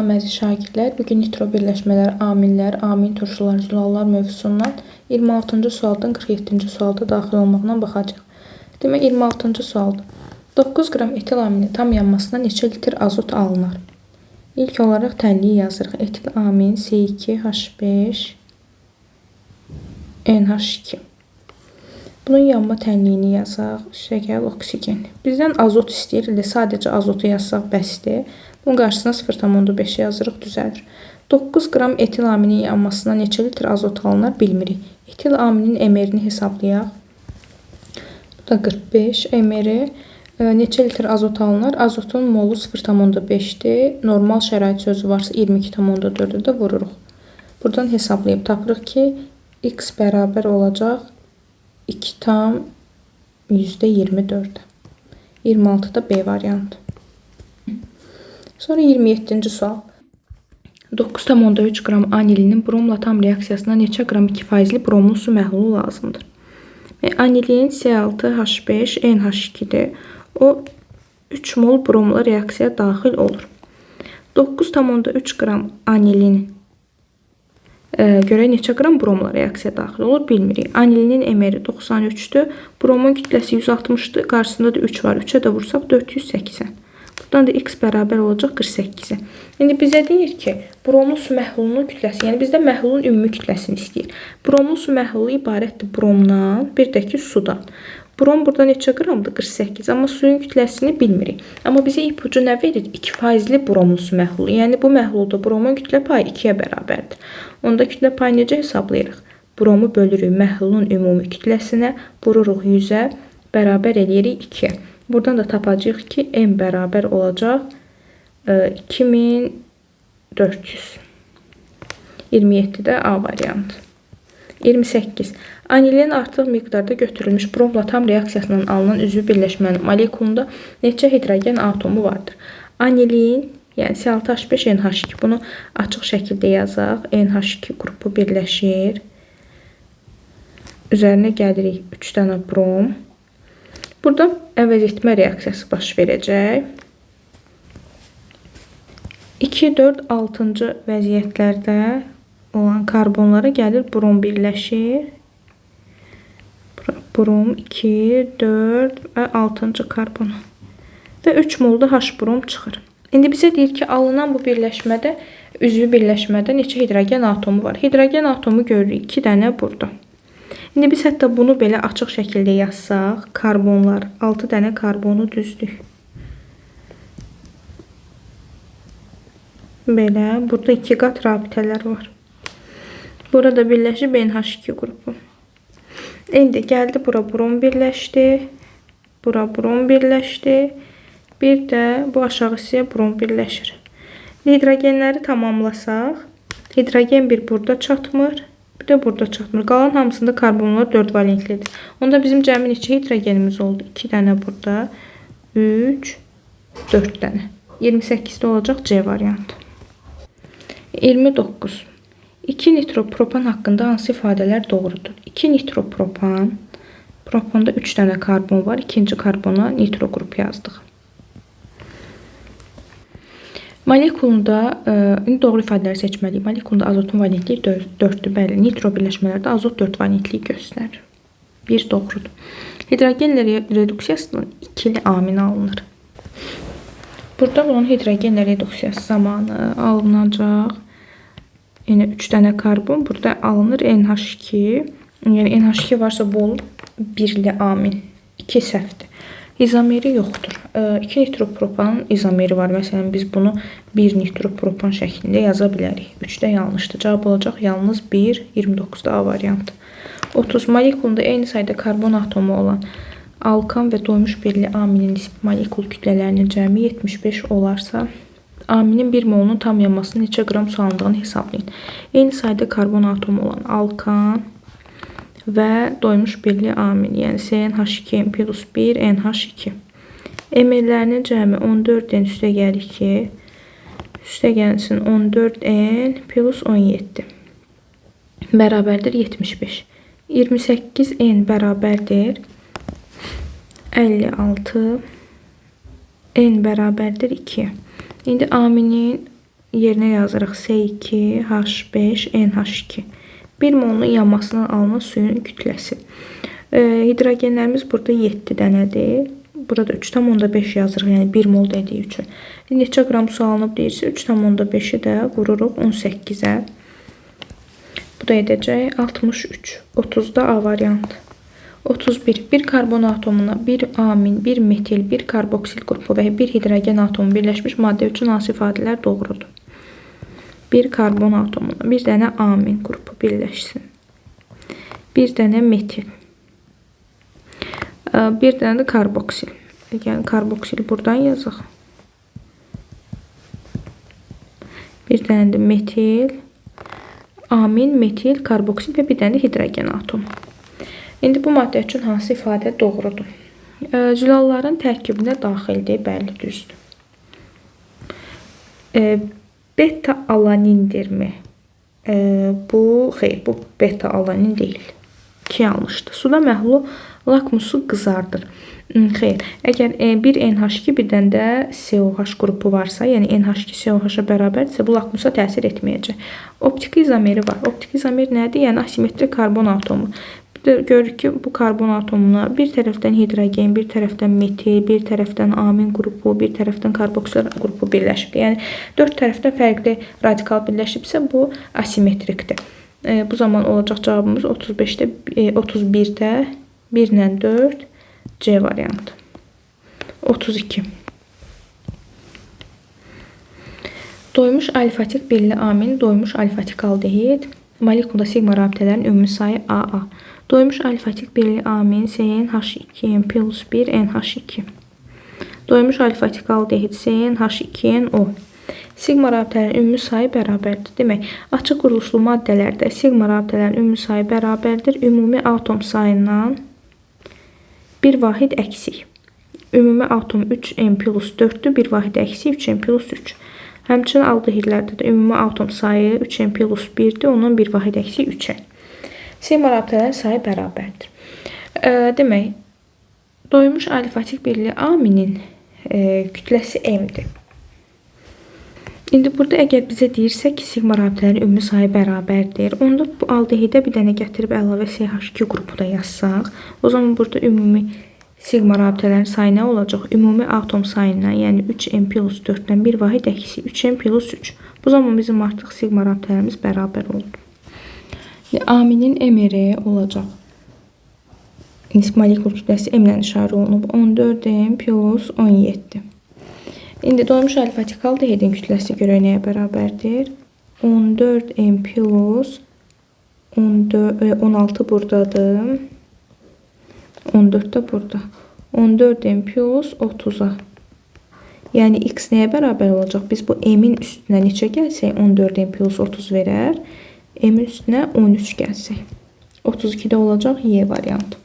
Əziz şagirdlər, bugün nitro birləşmələr, aminlər, amin turşular, zülallar mövzusundan 26-cı sualdan 47-ci sualda daxil olmaqla baxacağıq. Demək, 26-cı sualdır. 9 qram etil aminin tam yanmasına neçə litr azot alınar? İlk olaraq tənliyi yazırıq. Etil amin C2H5 NH2. Bunun yanma tənliyini yazaq. Üstəgəl oksigen. Bizdən azot istəyir. İndi sadəcə azotu yazsaq bəsdir. Bunun qarşısına 0,5 yazırıq, düzəlir. 9 qram etil aminin yanmasına neçə litr azot alınar bilmirik. Etil aminin MR-ni hesablayaq. Bu da 45 MR-i. Neçə litr azot alınar? Azotun molu 0,5-dir. Normal şərait sözü varsa 22,4-ü də vururuq. Buradan hesablayıb tapırıq ki, x bərabər olacaq 2,24%. 26-da B variantı. Sonra 27-ci sual. 9,3 qram anilinin bromla tam reaksiyasına neçə qram 2 faizli bromlu su məhlulu lazımdır? Anilin C6H5 NH2-dir. O 3 mol bromla reaksiyaya daxil olur. 9,3 qram anilin görək neçə qram bromla reaksiyaya daxil olur bilmirik. Anilinin MR-i 93-dür. Bromun kütləsi 160-dır. Qarşısında da 3 var. 3-ə də vursaq 480. Buradan da x bərabər olacaq 48-ə. İndi bizə deyir ki, bromlu su məhlulunun kütləsi, yəni bizdə məhlulun ümumi kütləsini istəyir. Bromlu su məhlulu ibarətdir bromdan, bir də ki sudan. Brom burada neçə qramdır? 48. Amma suyun kütləsini bilmirik. Amma bizə ipucu nə verir? 2 faizli bromlu su məhlulu. Yəni bu məhlulda bromun kütlə payı 2-yə bərabərdir. Onda kütlə payı necə hesablayırıq? Bromu bölürük məhlulun ümumi kütləsinə, vururuq 100-ə, bərabər eləyirik 2-yə. Buradan da tapacağıq ki, M bərabər olacaq 2400. 27-də A variantı. 28. Anilin artıq miqdarda götürülmüş bromla tam reaksiyasından alınan üzvü birləşmənin molekulunda neçə hidrogen atomu vardır? Anilin, yəni C6H5NH2, bunu açıq şəkildə yazaq. NH2 qrupu birləşir. Üzərinə gəlirik 3 dənə brom. Burada əvəz etmə reaksiyası baş verəcək. 2, 4, 6-cı vəziyyətlərdə olan karbonlara gəlir brom birləşir. Brom 2, 4 və 6-cı karbona. Və 3 molda H brom çıxır. İndi bizə deyir ki, alınan bu birləşmədə, üzvü birləşmədə neçə hidrogen atomu var? Hidrogen atomu görürük 2 dənə burada. İndi biz hətta bunu belə açıq şəkildə yazsaq, karbonlar, 6 dənə karbonu düzdük. Belə, burada 2 qat rabitələr var. Burada birləşib NH2 qrupu. İndi gəldi bura brom birləşdi. Bura brom birləşdi. Bir də bu aşağı hissəyə brom birləşir. Hidrogenləri tamamlasaq, hidrogen bir burada çatmır. Bir də burada çatmır. Qalan hamısında karbonlar 4 valentlidir. Onda bizim cəmi neçə hidrogenimiz oldu? 2 dənə burada, 3, 4 dənə. 28-də olacaq C variantı. 29. 2 nitropropan haqqında hansı ifadələr doğrudur? 2 nitropropan, propanda 3 dənə karbon var. İkinci karbona nitro qrupu yazdıq. Molekulunda, indi doğru ifadələri seçməliyik. Molekulunda azotun valentliyi 4-dür. Bəli, nitro birləşmələrdə azot 4 valentliyi göstərir. 1 doğrudur. Hidrogenlə reduksiyasından ikili amin alınır. Burada bunun hidrogenlə reduksiyası zamanı alınacaq. Yəni 3 dənə karbon burada alınır NH2. Yəni NH2 varsa bu olur birli amin. 2 səhvdir. İzomeri yoxdur. 2 nitropropanın izomeri var. Məsələn, biz bunu 1 nitropropan şəklində yaza bilərik. 3-də yanlışdır. Cavab olacaq yalnız 1, 29-da A variantı. 30. Molekulunda eyni sayda karbon atomu olan alkan və doymuş birli aminin nisbi molekul kütlələrinin cəmi 75 olarsa, aminin 1 molunun tam yanmasının neçə qram su alındığını hesablayın. Eyni sayda karbon atomu olan alkan və doymuş birli amin, yəni CnH2n plus 1 NH2. ML-lərinin cəmi 14N üstə gəl 2, üstə gəlsin 14N plus 17 bərabərdir 75. 28N bərabərdir 56, N bərabərdir 2. İndi aminin Yerinə yazırıq C2H5 NH2. 1 molunun yanmasından alınan suyun kütləsi. Hidrogenlərimiz burada 7 dənədir. Burada 3,5 yazırıq, yəni 1 mol dediyi üçün. Neçə qram su alınıb deyirsə, 3,5-i də vururuq 18-ə. Bu da edəcək 63. 30-da A variantı. 31. Bir karbon atomuna bir amin, bir metil, bir karboksil qrupu və bir hidrogen atomu birləşmiş maddə üçün hansı ifadələr doğrudur? Bir karbon atomuna bir dənə amin qrupu birləşsin. Bir dənə metil. Bir dənə də karboksil. Yəni karboksili buradan yazaq. Bir dənə də metil, amin, metil, karboksil və bir dənə də hidrogen atomu. İndi bu maddə üçün hansı ifadə doğrudur? Zülalların tərkibinə daxildir, bəli, düzdür. Beta-alanindirmi? Bu, xeyr, bu beta-alanin deyil. 2 yanlışdır. Suda məhlul lakmusu qızardır. Xeyr. Əgər bir NH2, bir dənə də COH qrupu varsa, yəni NH2 COH-a bərabərdirsə, bu lakmusa təsir etməyəcək. Optik izomeri var. Optik izomer nədir? Yəni asimetrik karbon atomu. Bir də görürük ki, bu karbon atomuna bir tərəfdən hidrogen, bir tərəfdən metil, bir tərəfdən amin qrupu, bir tərəfdən karboksil qrupu birləşibdir. Yəni 4 tərəfdən fərqli radikal birləşibsə, bu asimetrikdir. Bu zaman olacaq cavabımız 35-də, 31-də 1 ilə 4 C variantı. 32. Doymuş alfatik birli amin, doymuş alfatik aldehid. Molekulda sigma rabitələrin ümumi sayı AA. Doymuş alfatik birli amin CnH2n plus 1 NH2. Doymuş alfatik aldehid CnH2nO. Sigma rabitələrin ümumi sayı bərabərdir. Demək, açıq quruluşlu maddələrdə sigma rabitələrin ümumi sayı bərabərdir. Ümumi atom sayından bir vahid əksik. Ümumi atom 3n plus 4-dür, bir vahid əksik 3n plus 3. Həmçinin aldehidlərdə də ümumi atom sayı 3n plus 1-dir, ondan bir vahid əksik 3n. Sigma rabitələrin sayı bərabərdir. Demək, doymuş alfatik birli aminin kütləsi M-dir. İndi burada əgər bizə deyirsə ki, sigma rabitələrin ümumi sayı bərabərdir, onda bu aldehidə bir dənə gətirib əlavə CH2 qrupu da yazsaq, o zaman burada ümumi sigma rabitələrin sayı nə olacaq? Ümumi atom sayından, yəni 3n plus 4-dən bir vahid əksik 3n plus 3. Bu zaman bizim artıq sigma rabitələrimiz bərabər oldu. Aminin MR olacaq. Molekul kütləsi M ilə işarə olunub. 14M plus 17. İndi doymuş alfatik aldehidin kütləsi görək nəyə bərabərdir? 14M plus 16 buradadır. 14 də burada. 14M plus 30-a. Yəni X nəyə bərabər olacaq? Biz bu M-in üstünə neçə gəlsək 14M plus 30 verər. M-in üstünə 13 gəlsək. 32-də olacaq Y variantı.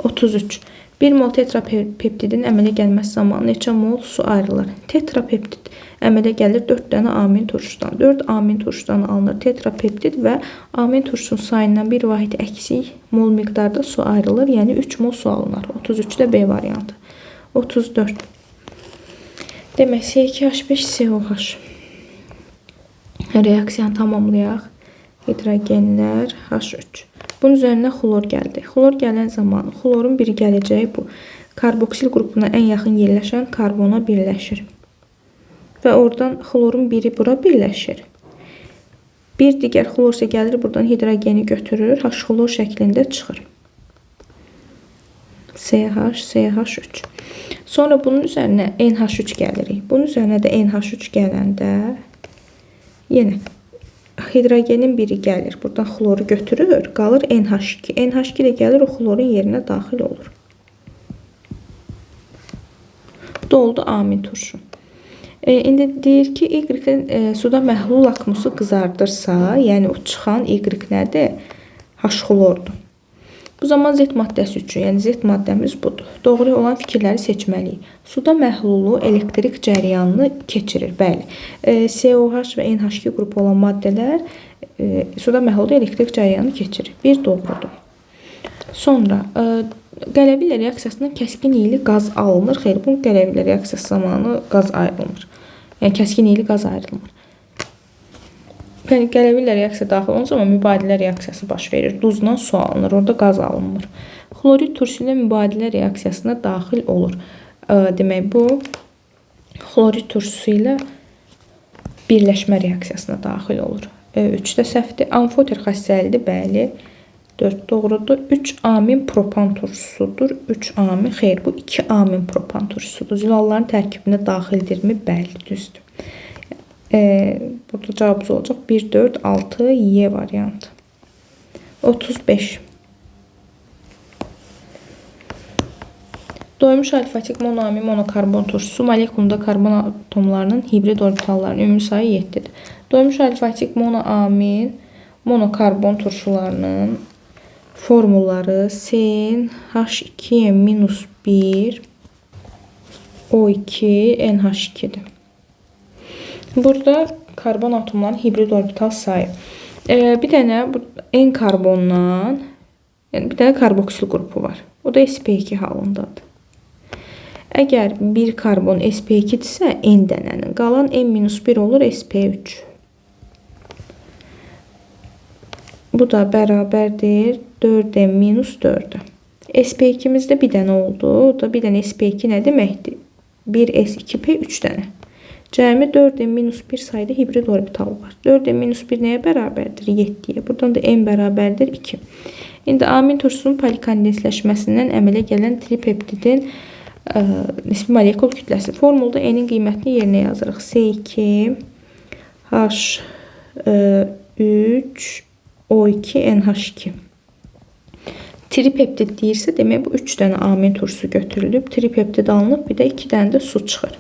33. 1 mol tetrapeptidin əmələ gəlməsi zamanı neçə mol su ayrılır? Tetrapeptid əmələ gəlir 4 dənə amin turşudan. 4 amin turşudan alınır tetrapeptid və amin turşusunun sayından bir vahid əksik mol miqdarda su ayrılır. Yəni 3 mol su alınır. 33-də B variantı. 34. Demək, C2H5COH. Reaksiyanı tamamlayaq. Hidrogenlər H3. Bunun üzərinə xlor gəldi. Xlor gələn zaman xlorun biri gələcəyi bu karboksil qrupuna ən yaxın yerləşən karbona birləşir. Və oradan xlorun biri bura birləşir. Bir digər xlor isə gəlir buradan hidrogeni götürür, H xlor şəklində çıxır. CH, CH3. Sonra bunun üzərinə NH3 gəlirik. Bunun üzərinə də NH3 gələndə yenə hidrogenin biri gəlir. Buradan xloru götürür, qalır NH2. NH2 də gəlir, o xlorun yerinə daxil olur. Bu da oldu amin turşu. İndi deyir ki, Y-in suda məhlul lakmusu qızardırsa, yəni o çıxan Y nədir? H xlordur. Bu zaman Z maddəsi üçün, yəni Z maddəmiz budur. Doğru olan fikirləri seçməliyik. Suda məhlulu elektrik cərəyanını keçirir. Bəli. COH və NH2 qrupu olan maddələr suda məhlulda elektrik cərəyanını keçirir. Bir doğrudur. Sonra qələvi ilə reaksiyasından kəskin iyili qaz alınır. Xeyr, bu qələvi ilə reaksiyası zamanı qaz ayrılmır. Yəni kəskin iyili qaz ayrılmır. Qələvi ilə reaksiya daxil olan zaman mübadilə reaksiyası baş verir. Duzla su alınır, orada qaz alınmır. Xlorid turşusu ilə mübadilə reaksiyasına daxil olur. Demək, bu xlorid turşusu ilə birləşmə reaksiyasına daxil olur. 3 də səhvdir. Amfoter xassəlidir, bəli. 4 doğrudur. 3 amin propan turşusudur. 3 amin, xeyr, bu 2 amin propan turşusudur. Zülalların tərkibinə daxildirmi? Bəli, düzdür. Burada cavabımız olacaq 1, 4, 6, Y variantı. 35. Doymuş alfatik monoamin monokarbon turşusu molekulunda karbon atomlarının hibrid orbitallarının ümumi sayı 7-dir. Doymuş alfatik monoamin monokarbon turşularının formulları CnH2n-1 O2 NH2-dir. Burada karbon atomlarının hibrid orbital sayı. Bir dənə N karbondan, yəni bir dənə karboksil qrupu var. O da sp2 halındadır. Əgər bir karbon sp2-dirsə N dənənin, qalan N-1 olur sp3. Bu da bərabərdir 4N-4-ə. sp2-miz də bir dənə oldu. O da bir dənə sp2 nə deməkdir? 1s2p 3 dənə. Cəmi 4N-1 sayda hibrid orbital var. 4N-1 nəyə bərabərdir? 7-yə. Buradan da N bərabərdir 2. İndi amin turşusunun polikondensləşməsindən əmələ gələn tripeptidin nisbi molekul kütləsi. Formulda N-in qiymətini yerinə yazırıq. S2 H3 O2 NH2. Tripeptid deyirsə, demək bu 3 dənə amin turşusu götürülüb, tripeptid alınıb, bir də 2 dənə də su çıxır.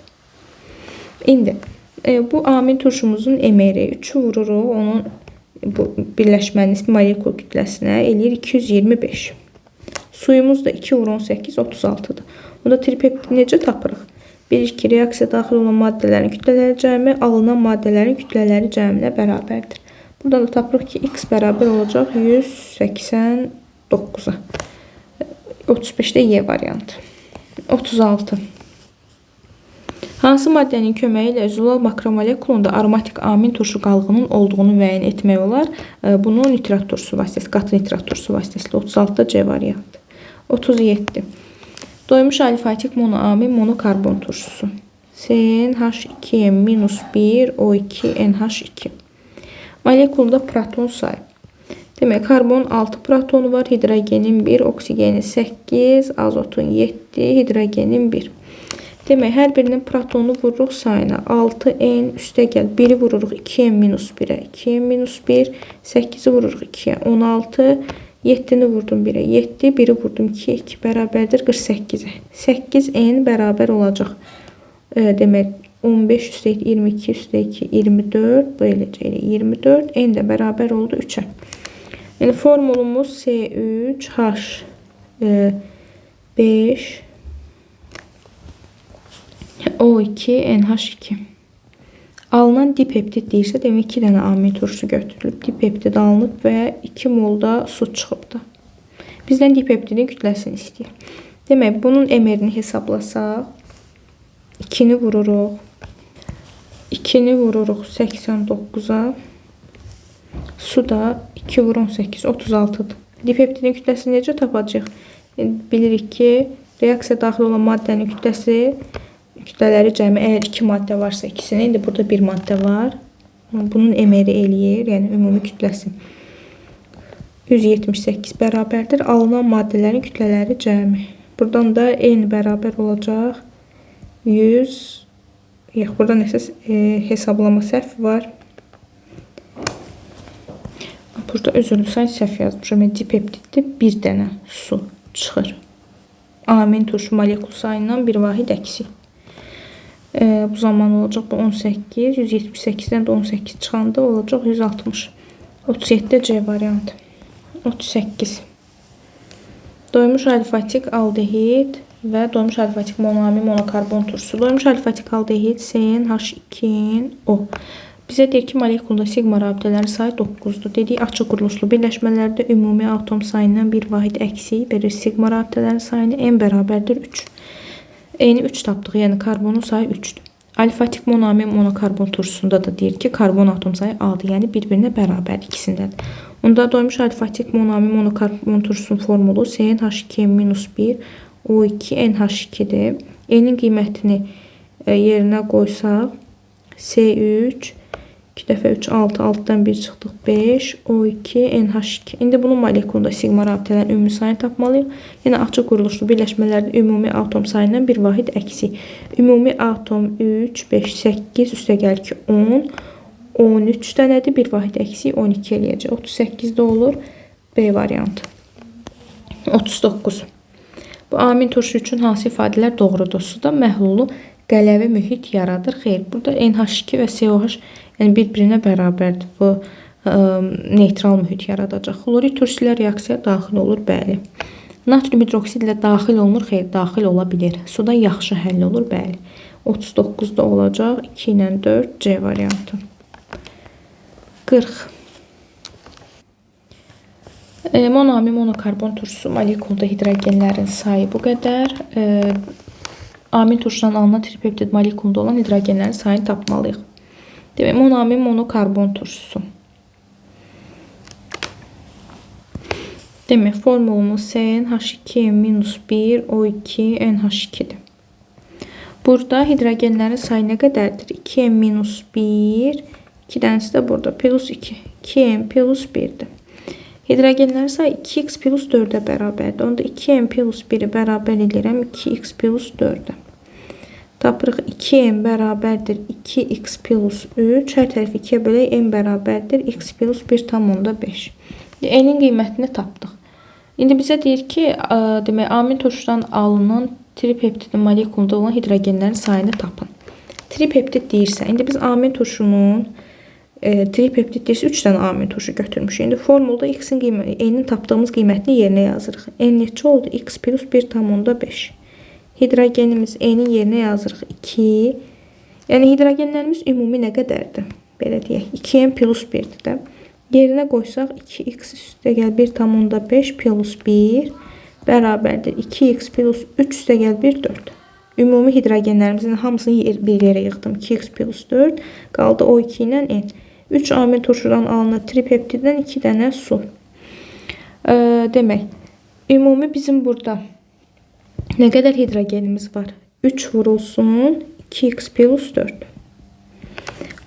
İndi bu amin turşumuzun MR-i 3-ü vururuq, onun bu birləşmənin nisbi molekul kütləsinə eləyir 225. Suyumuz da 2 vur 18, 36-dır. Onda tripeptidi necə tapırıq? Bilirik ki, reaksiya daxil olan maddələrin kütlələri cəmi alınan maddələrin kütlələri cəminə bərabərdir. Buradan da tapırıq ki, x bərabər olacaq 189-a. 35-də Y variantı. 36. Hansı maddənin köməyi ilə zülal makromolekulunda aromatik amin turşu qalığının olduğunu müəyyən etmək olar? Bunu nitrat turşusu vasitəsi, qatı nitrat turşusu vasitəsilə. 36-da C variantı. 37. Doymuş alfatik monoamin monokarbon turşusu. CnH2n-1 O2 NH2. Molekulunda proton sayı. Demək, karbon 6 protonu var, hidrogenin 1, oksigenin 8, azotun 7, hidrogenin 1. Demək, hər birinin protonu vururuq sayına. 6N üstə gəl. 1-i vururuq 2N-1-ə, 2N-1, 8-i vururuq 2-yə, 16, 7-ni vurdum 1-ə, 7, 1-i vurdum 2-yə, 2 bərabərdir 48-ə. 8N bərabər olacaq. Demək, 15 üstə 22 üstə 2, 24, beləcə elə 24, N də bərabər oldu 3-ə. Yəni, formulumuz C3, H, 5, O2, NH2. Alınan dipeptid deyirsə, demək 2 dənə amin turşusu götürülüb. Dipeptid alınıb və 2 molda su çıxıbdır. Bizdən dipeptidin kütləsini istəyir. Demək, bunun MR-ini hesablasaq, 2-ni vururuq. 2-ni vururuq 89-a. Su da 2 vur 18, 36-dır. Dipeptidin kütləsini necə tapacağıq? Bilirik ki, reaksiya daxil olan maddənin kütləsi, kütlələri cəmi, əgər 2 maddə varsa ikisini, indi burada 1 maddə var. Bunun MR-i eləyir, yəni ümumi kütləsi 178 bərabərdir. Alınan maddələrin kütlələri cəmi. Buradan da N bərabər olacaq 100. Yox, burada nəsə hesablama səhv var. Burada üzr istəyirəm, səhv yazmışam. Yəni, dipeptiddə bir dənə su çıxır. Amin turşu molekul sayından bir vahid əksik. Bu zaman olacaq bu 18, 178-dən də 18 çıxanda olacaq 160. 37-də C variantı. 38. Doymuş alfatik aldehid və doymuş alfatik monoamin monokarbon turşusu. Doymuş alfatik aldehid CnH2nO. Bizə deyir ki, molekulda siqma rabitələrin sayı 9-dur. Dedik, açıq quruluşlu birləşmələrdə ümumi atom sayından bir vahid əksik verir siqma rabitələrin sayını. N bərabərdir 3. N-i 3 tapdıq, yəni karbonun sayı 3-dür. Alfatik monoamin monokarbon turşusunda da deyir ki, karbon atom sayı A-dır. Yəni bir-birinə bərabər ikisindədir. Onda doymuş alfatik monoamin monokarbon turşusunun formulu CnH2n-1 O2 NH2-dir. N-in qiymətini yerinə qoysaq C3 2 dəfə 3 6, 6-dan 1 çıxdıq 5, O2 NH2. İndi bunun molekulunda siqma rabitələrin ümumi sayını tapmalıyıq. Yenə açıq quruluşlu birləşmələrdə ümumi atom sayından bir vahid əksik. Ümumi atom 3, 5, 8, üstəgəl ki 10, 13 dənədir. Bir vahid əksik 12 eləyəcək. 38 də olur. B variantı. 39. Bu amin turşu üçün hansı ifadələr doğrudur? Suda məhlulu qələvi mühit yaradır. Xeyr, burada NH2 və COH yəni bir-birinə bərabərdir. Bu neytral mühit yaradacaq. Xlorid turşusu ilə reaksiya daxil olur, bəli. Natrium hidroksid ilə daxil olunur, xeyr, daxil ola bilir. Suda yaxşı həll olur, bəli. 39 da olacaq. 2 ilə 4 C variantı. 40. Monoamin monokarbon turşusu molekulda hidrogenlərin sayı bu qədər. Amin turşudan alınan tripeptid molekulunda olan hidrogenlərin sayını tapmalıyıq. Demək, monoamin monokarbon turşusu. Demək, formulumuz CnH2n-1 O2 NH2-dir. Burada hidrogenlərin sayı nə qədərdir? 2n-1, 2 dənəsi də burada, plus 2. 2n plus 1-dir. Hidrogenlərin sayı 2x plus 4-ə bərabərdir. Onda 2n plus 1-i bərabər eləyirəm 2x plus 4-ə. Tapırıq 2m bərabərdir 2x plus 3. Hər tərəfi 2-yə bölək m bərabərdir x plus 1,5. N-in qiymətini tapdıq. İndi bizə deyir ki, demək, amin turşudan alınan tripeptidin molekulunda olan hidrogenlərin sayını tapın. Tripeptid deyirsə, indi biz amin turşunun tripeptid deyirsə 3 dənə amin turşu götürmüşük. İndi formulda x-in qiyməti, n-in tapdığımız qiymətini yerinə yazırıq. N neçə oldu? X plus 1,5. Hidrogenimiz N-in yerinə yazırıq 2. Yəni hidrogenlərimiz ümumi nə qədərdir? Belə deyək. 2N plus 1-dir də. Yerinə qoysaq 2x üstəgəl 1,5 plus 1 bərabərdir. 2x plus 3 üstəgəl 1, 4. Ümumi hidrogenlərimizin hamısını bir yerə yığdım. 2x plus 4 qaldı O2 ilə N. 3 amin turşudan alınır tripeptiddən 2 dənə su. Demək, ümumi bizim burada nə qədər hidrogenimiz var? 3 vurulsun 2x plus 4.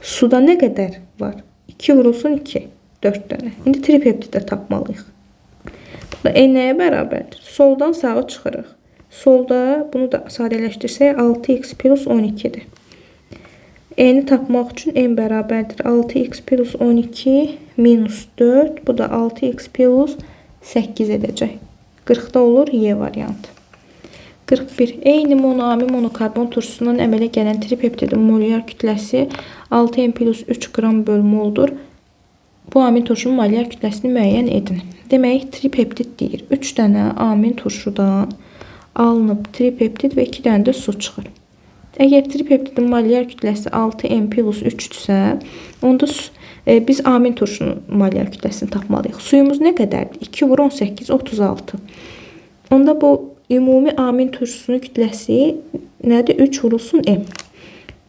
Suda nə qədər var? 2 vurulsun 2. 4 dənə. İndi tripeptid də tapmalıyıq. Burada N nəyə bərabərdir? Soldan sağa çıxırıq. Solda bunu da sadələşdirsək 6x plus 12-dir. N-i tapmaq üçün N bərabərdir 6x plus 12 minus 4. Bu da 6x plus 8 edəcək. 40-da olur Y variantı. 41. Eyni monoamin monokarbon turşusundan əmələ gələn tripeptidin molyar kütləsi 6M plus 3 qram böl moldur. Bu amin turşunun molyar kütləsini müəyyən edin. Demək, tripeptid deyir. 3 dənə amin turşudan alınıb tripeptid və 2 dənə də su çıxır. Əgər tripeptidin molyar kütləsi 6M plus 3-dürsə, onda biz amin turşunun molyar kütləsini tapmalıyıq. Suyumuz nə qədərdir? 2 vur 18, 36. Onda bu ümumi amin turşusunun kütləsi nədir? 3 vurulsun M.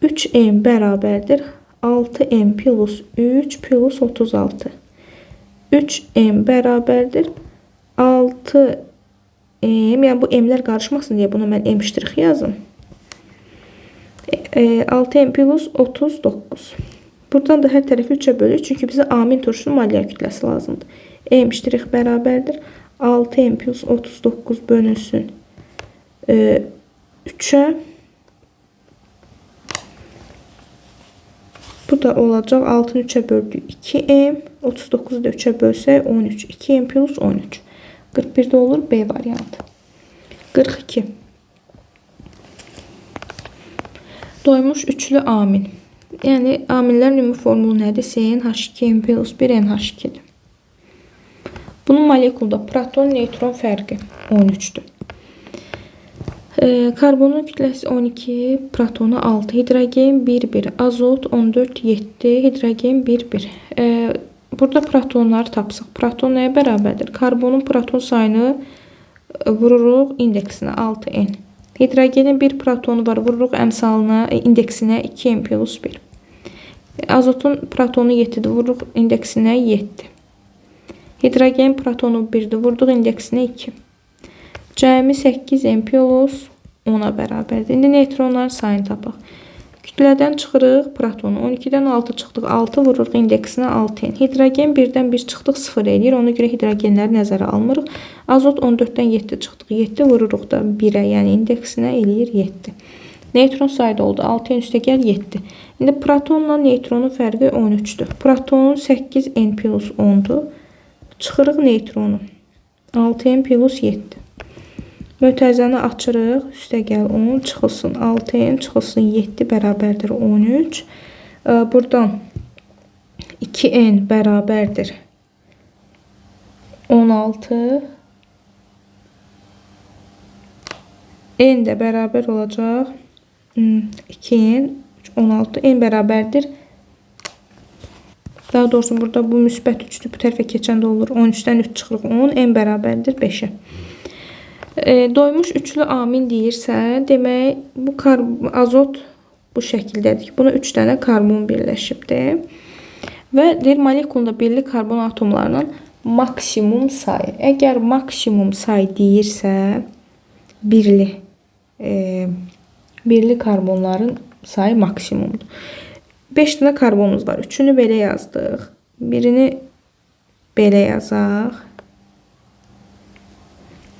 3M bərabərdir 6M plus 3 plus 36. 3M bərabərdir 6M. Yəni bu M-lər qarışmasın deyə bunu mən M ştrix yazım. 6M plus 39. Buradan da hər tərəfi 3-ə bölürük. Çünki bizə amin turşunun molyar kütləsi lazımdır. M ştrix bərabərdir 6M plus 39 bölünsün 3-ə. Bu da olacaq 6-nı 3-ə böldük 2M. 39-u da 3-ə bölsək 13. 2M plus 13. 41-də olur B variantı. 42. Doymuş üçlü amin. Yəni aminlərin ümumi formulu nədir? CnH2n plus 1 NH2-dir. Bunun molekulda proton-neytron fərqi 13-dür. Karbonun kütləsi 12, protonu 6, hidrogen 1, 1, azot 14, 7, hidrogen 1, 1. Burada protonları tapsaq. Proton nəyə bərabərdir? Karbonun proton sayını vururuq indeksinə 6N. Hidrogenin 1 protonu var. Vururuq əmsalına, indeksinə 2N plus 1. Azotun protonu 7-dir. Vururuq indeksinə 7. Hidrogen protonu 1-dir. Vurduq indeksinə 2. Cəmi 8N plus 10-a bərabərdir. İndi neytronların sayını tapaq. Kütlədən çıxırıq protonu. 12-dən 6 çıxdıq. 6 vururuq indeksinə 6N. Hidrogen 1-dən 1 çıxdıq 0 eləyir. Ona görə hidrogenləri nəzərə almırıq. Azot 14-dən 7 çıxdıq. 7 vururuq da 1-ə, yəni indeksinə eləyir 7. Neytron sayı da oldu. 6N üstə gəl 7. İndi protonla neytronun fərqi 13-dür. Protonun 8N plus 10-dur. Çıxırıq neytronu. 6N plus 7. Mötərizəni açırıq. Üstə gəl 10, çıxılsın 6N, çıxılsın 7 bərabərdir 13. Buradan 2N bərabərdir 16. N də bərabər olacaq 2N, 16. N bərabərdir. Daha doğrusu burada bu müsbət 3-dür. Bu tərəfə keçəndə olur. 13-dən 3 çıxırıq 10. N bərabərdir 5-ə. Doymuş üçlü amin deyirsə, demək bu azot bu şəkildədir ki, buna 3 dənə karbon birləşibdir. Və deyir, molekulunda birli karbon atomlarının maksimum sayı. Əgər maksimum say deyirsə, birli karbonların sayı maksimumdur. 5 dənə karbonumuz var. 3-ünü belə yazdıq. Birini belə yazaq.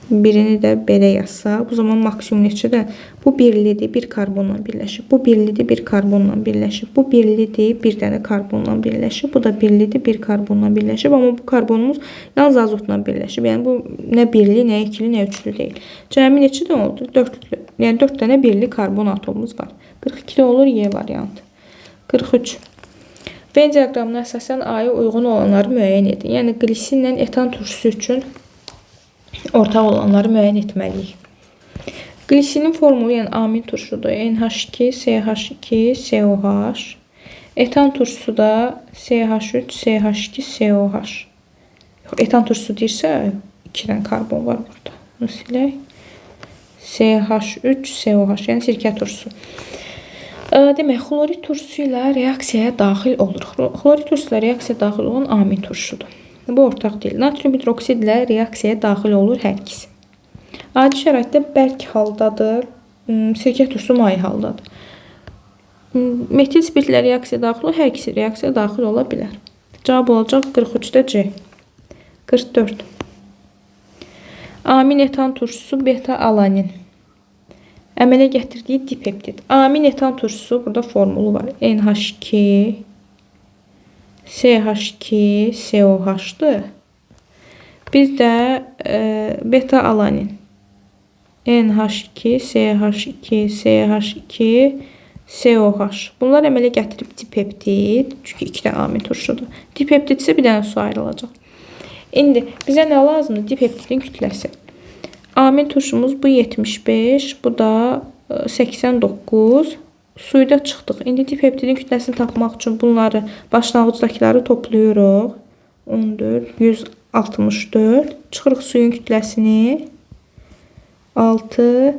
Birini də belə yazsaq, bu zaman maksimum neçədə? Bu birlidir, bir karbonla birləşib. Bu birlidir, bir karbonla birləşib. Bu birlidir, bir dənə karbonla birləşib. Bu da birlidir, bir karbonla birləşib. Amma bu karbonumuz yalnız azotla birləşib. Yəni bu nə birli, nə ikili, nə üçlü deyil. Cəmi neçədən oldu? 4-lü. Yəni 4 dənə birli karbon atomumuz var. 42-də olur Y variantı. 43. Venn diaqramına əsasən A-ya uyğun olanları müəyyən edin. Yəni glisinlə etan turşusu üçün ortaq olanları müəyyən etməliyik. Glisinin formulu, yəni amin turşudur. NH2, CH2, COH. Etan turşusu da CH3, CH2, COH. Etan turşusu deyirsə, 2 dənə karbon var burada. Bunu silək. CH3, COH, yəni sirkə turşusu. Demək, xlorid turşusu ilə reaksiyaya daxil olur. Xlorid turşusu ilə reaksiyaya daxil olan amin turşusudur. Bu ortaq deyil. Natrium hidroksid ilə reaksiyaya daxil olur hər ikisi. Adi şəraitdə bərk haldadır. Sirkə turşusu maye haldadır. Metil spirtlə reaksiyaya daxil olur. Hər ikisi reaksiyaya daxil ola bilər. Cavab olacaq 43-də C. 44. Amin etan turşusu beta-alanin. Əmələ gətirdiyi dipeptid. Amin etan turşusu burada formulu var. NH2 CH2 COH-dır. Bir də beta-alanin. NH2 CH2 CH2 COH. Bunlar əmələ gətirib dipeptid. Çünki 2 dənə amin turşudur. Dipeptid isə bir dənə su ayrılacaq. İndi bizə nə lazımdır? Dipeptidin kütləsi. Amin turşumuz bu 75, bu da 89. Suyu da çıxdıq. İndi dipeptidin kütləsini tapmaq üçün bunları, başlanğıcdakıları toplayırıq. 14, 164. Çıxırıq suyun kütləsini. 6,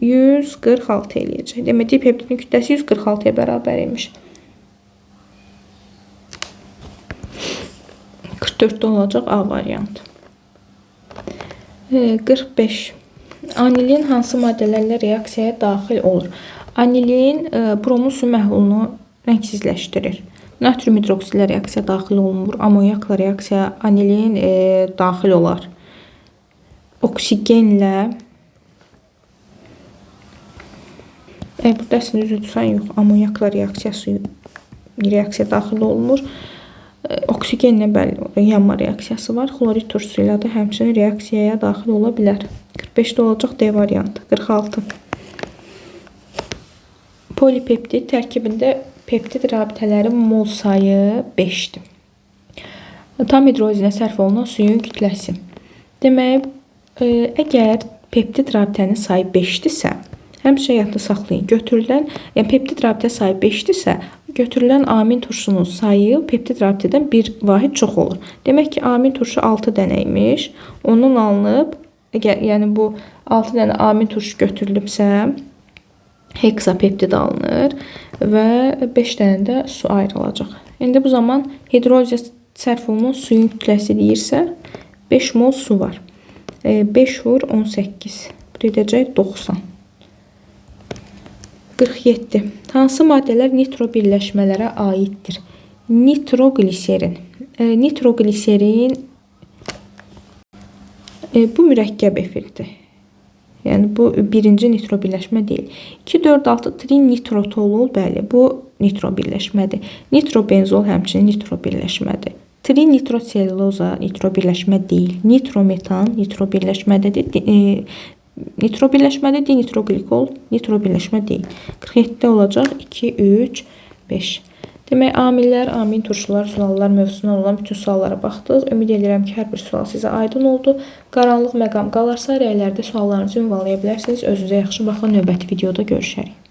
146 eləyəcək. Demək, dipeptidin kütləsi 146-ya bərabər imiş. 44-də olacaq A variantı. 45. Anilin hansı maddələrlə reaksiyaya daxil olur? Anilin bromun su məhlulunu rəngsizləşdirir. Natrium hidroksidlə reaksiya daxil olunmur. Amonyakla reaksiya anilin daxil olar. Oksigenlə burada əslində üzülsən yox, amonyakla reaksiya daxil olunmur. Oksigenlə bəli, yanma reaksiyası var. Xlorid turşusu ilə də həmçinin reaksiyaya daxil ola bilər. 45-də olacaq D variantı. 46. Polipeptid tərkibində peptid rabitələrin mol sayı 5-dir. Tam hidrolizinə sərf olunan suyun kütləsi. Demək, əgər peptid rabitənin sayı 5-dirsə, həmişə yadda saxlayın. Götürülən, yəni peptid rabitə sayı 5-dirsə, götürülən amin turşunun sayı peptid rabitədən bir vahid çox olur. Demək ki, amin turşu 6 dənə imiş. Ondan alınıb Yəni bu 6 dənə amin turşu götürülübsə, heksapeptid alınır və 5 dənə də su ayrılacaq. İndi bu zaman hidrolizə sərf olunan suyun kütləsi deyirsə, 5 mol su var. 5 vur 18. Bu da edəcək 90. 47. Hansı maddələr nitro birləşmələrə aiddir? Nitrogliserin. Nitrogliserin bu mürəkkəb efirdir. Yəni bu birinci nitro birləşmə deyil. 2, 4, 6 trinitrotolol, bəli, bu nitro birləşmədir. Nitrobenzol həmçinin nitro birləşmədir. Trinitroselluloza nitro birləşmə deyil. Nitrometan nitro birləşmədədir. Nitro birləşmədir. Dinitroglikol nitro birləşmə deyil. 47-də olacaq 2, 3, 5. Demək, amillər, amin turşular, suallar mövzusundan olan bütün suallara baxdıq. Ümid edirəm ki, hər bir sual sizə aydın oldu. Qaranlıq məqam qalarsa, rəylərdə suallarınızı ünvanlaya bilərsiniz. Özünüzə yaxşı baxın. Növbəti videoda görüşərik.